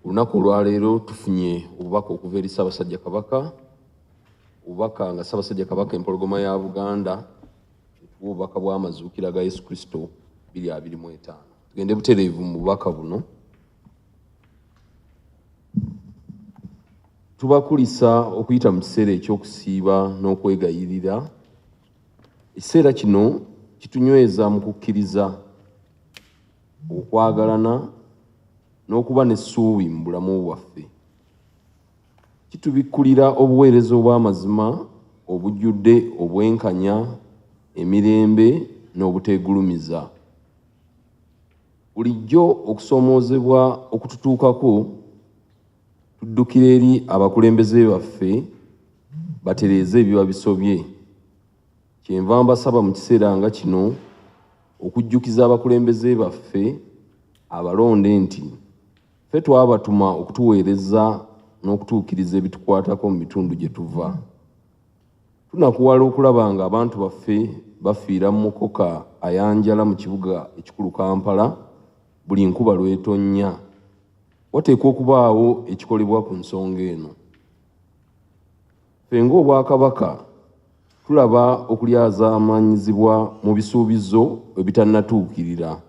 Olunaku olwaleero tufunye obubaka okuva eri Ssaabasajja Kabaka, obubaka nga Ssaabasajja Kabaka empologoma ya Buganda etuwa obubaka bw'amazuukira ga Yesu Kristo 2025. Tugende butereevu mu bubaka buno. Tubakulisa okuyita mu kiseera eky'okusiiba n'okwegayirira. Ekiseera kino kitunyweza mu kukkiriza, okwagalana n'okuba n'essuubi mu bulamu bwaffe. Kitubikkulira obuweereza obw'amazima obujjudde obwenkanya, emirembe n'obuteegulumiza. Bulijjo okusoomoozebwa okututuukako tuddukira eri abakulembeze baffe batereeze ebiba bisobye. Kyenva mbasaba mu kiseera nga kino okujjukiza abakulembeze baffe abalonde nti ffe twabatuma okutuweereza n'okutuukiriza ebitukwatako mu bitundu gye tuva. Tunakuwala okulaba ng'abantu baffe bafiira mu mukoka ayanjala mu kibuga ekikulu Kampala buli nkuba lw'etonnya. Wateekwa okubaawo ekikolebwa ku nsonga eno. Ffe ng'Obwakabaka tulaba okulyazaamaanyizibwa mu bisuubizo ebitannatuukirira.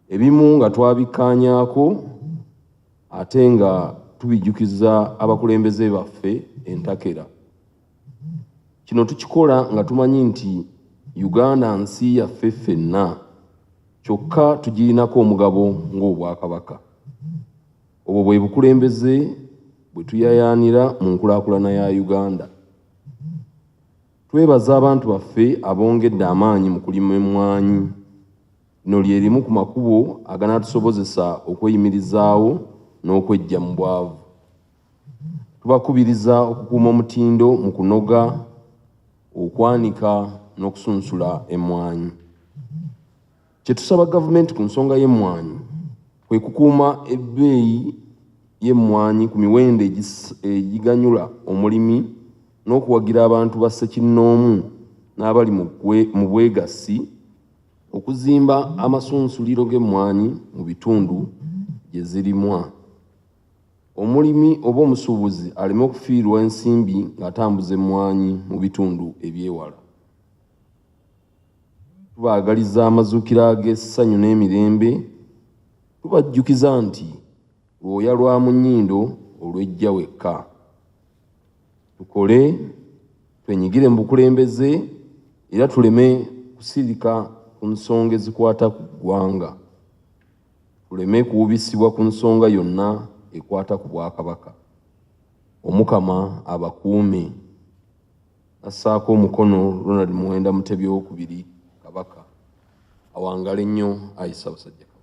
Ebimu nga twabikkaanyaako ate nga tubijjukiza abakulembeze baffe entakera. Kino tukikola nga tumanyi nti Uganda nsi yaffe ffenna, kyokka tugirinako omugabo ng'Obwakabaka. Obwo bwe bukulembeze bwe tuyayaanira mu nkulaakulana ya Uganda. Twebaza abantu baffe abongedde amaanyi mu kulima emmwanyi. Lino lye limu ku makubo aganaatusobozesa okweyimirizaawo n'okweggya mu bwavu. Tubakubiriza okukuuma omutindo mu kunoga, okwanika n'okusunsula emmwanyi. Kye tusaba gavumenti ku nsonga y'emmwanyi kwe kukuuma ebbeeyi y'emmwanyi ku miwendo egiganyula omulimi n'okuwagira abantu ba ssekinnoomu n'abali mu bwegassi okuzimba amasunsuliro g'emmwanyi mu bitundu gye zirimwa. Omulimi oba omusuubuzi aleme okufiirwa ensimbi ng'atambuza emmwanyi mu bitundu eby'ewala. Tubaagaliza amazuukira g'essanyu n'emirembe. Tubajjukiza nti lwoya lwa mu nnyindo olw'ejja wekka. Tukole, twenyigire mu bukulembeze era tuleme kusirika ku nsonga ezikwata ku ggwanga. Tuleme kuwubisibwa ku nsonga yonna ekwata ku Bwakabaka. Omukama abakuume. Nassaako omukono Ronald Muwenda Mutebi Owokubiri Kabaka. Awangale nnyo ayi Ssaabasajja Kabaka.